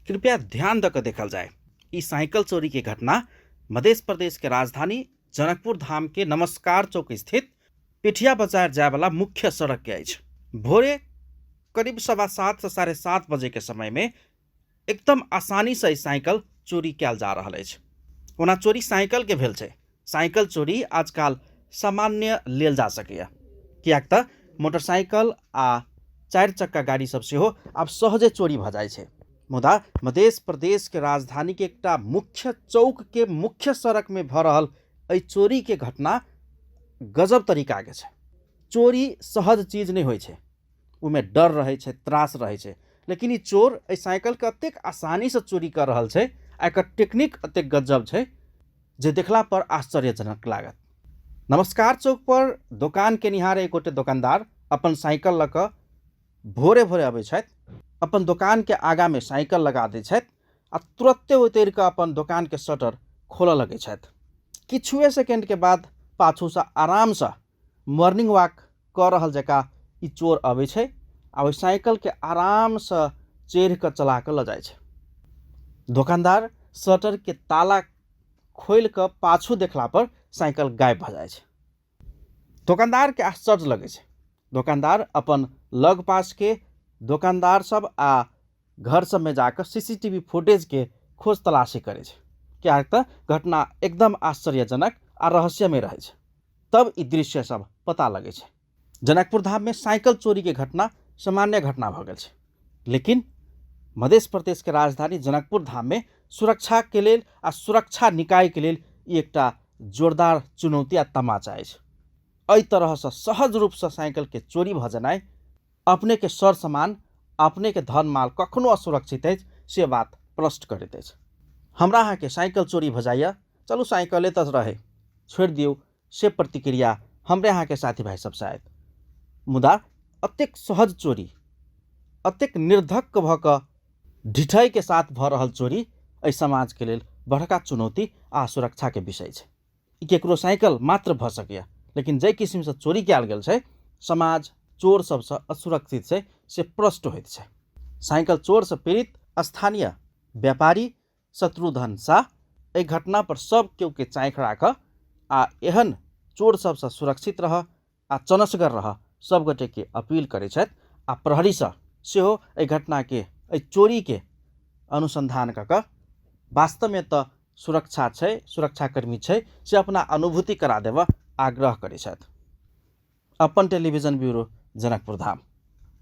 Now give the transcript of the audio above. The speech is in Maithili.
कृपया ध्यान दऽ कऽ देखल जाय। ई साइकिल चोरी के घटना मध्य प्रदेश के राजधानी जनकपुर धाम के नमस्कार चौक स्थित पिठिया बाजार जाय वाला मुख्य सड़क के अछि। भोरे करीब 7:15 से 7:30 बजे के समय में एकदम आसानी से ई साइकिल चोरी कयल जा रहल अछि। ओना चोरी साइकिल के भेल छै। साइकिल चोरी आजकल सामान्य लेल जा सकैए, किएक तऽ मोटरसाइकिल आ चारि चक्का गाड़ी सब सेहो आब सहजे चोरी भऽ जाइ छै। मुदा मध्य प्रदेश के राजधानी के एकटा मुख्य चौक के मुख्य सड़क में भऽ रहल एहि चोरी के घटना गजब तरीका के छै। चोरी सहज चीज नहि होइ छै, ओहिमे डर रहै छै, त्रास रहै छै, लेकिन ई चोर एहि साइकिलके एतेक आसानीसँ चोरी कऽ रहल छै आ एकर टेक्निक एतेक गजब छै जे देखला पर आश्चर्यजनक लागत। नमस्कार चौक पर दोकान केनिहार एक गोटे दोकानदार अपन साइकिल लऽ कऽ भोरे भोरे अबै छथि, अपन दोकानके आगाँमे साइकिल लगा दै छथि आ तुरत्ते उतरि कऽ अपन दोकानके शटर खोलऽ लगै छथि। किछुए सेकेंडके बाद पाछूसँ आरामसँ मॉर्निंग वॉक कऽ रहल जकाँ ई चोर अबै छै आ ओहि साइकिलके आरामसँ चढ़ि कऽ चला कऽ लऽ जाइ छै। दोकानदार शटरके ताला खोलि कऽ पाछू देखला पर साइकिल गायब भऽ जाइ छै। दोकानदारके आश्चर्य लगै छै। दोकानदार अपन लग पासके दोकानदार सब आ घर सबमे जाकऽ सी सी टी वी फुटेजके खोज तलाशी करै छै, किएक तऽ घटना एकदम आश्चर्यजनक आ रहस्यमय रहै छै। तब ई दृश्य सब पता लगै छै। जनकपुर धाममे साइकिल चोरीके घटना सामान्य घटना भऽ गेल छै, लेकिन मध्य प्रदेशके राजधानी जनकपुर धाममे सुरक्षाके लेल आ सुरक्षा निकायके लेल ई एकटा जोरदार चुनौती आ तमाचा अछि। एहि तरहसँ सहज रूपसँ साइकिलके चोरी भऽ जेनाइ अपनेके सर सामान, अपनेके धन माल कखनो असुरक्षित अछि से बात प्रश्न करैत अछि। हमरा अहाँके साइकिल चोरी भऽ जाइए, चलू साइकिले तऽ रहै, छोड़ि दियौ, से प्रतिक्रिया हमरे अहाँके साथी भाइ सबसँ आयत। मुदा एतेक सहज चोरी, एतेक निर्धक्क भऽ कऽ ढिठैके साथ भऽ रहल चोरी एहि समाजके लेल बड़का चुनौती आ सुरक्षाके विषय छै। ई केकरो साइकिल मात्र भऽ सकैए, लेकिन जाहि किसिमसँ चोरी कयल गेल छै, समाज चोर सबसँ असुरक्षित छै से प्रश्न होइत छै। साइकिल चोरसँ पीड़ित स्थानीय व्यापारी शत्रुघ्न शाह एहि घटना पर सब केओ के चाँखि राखऽ आ एहन चोर सबसँ सुरक्षित रहऽ आ चनसगर रहऽ सब गोटेके अपील करै छथि आ प्रहरीसँ सेहो एहि घटनाके, एहि चोरीके अनुसन्धान कऽ कऽ वास्तवमे तऽ सुरक्षा छै, सुरक्षाकर्मी छै से अपना अनुभूति करा देबऽ आग्रह करै छथि। अपन टेलीविजन ब्यूरो, जनकपुर धाम।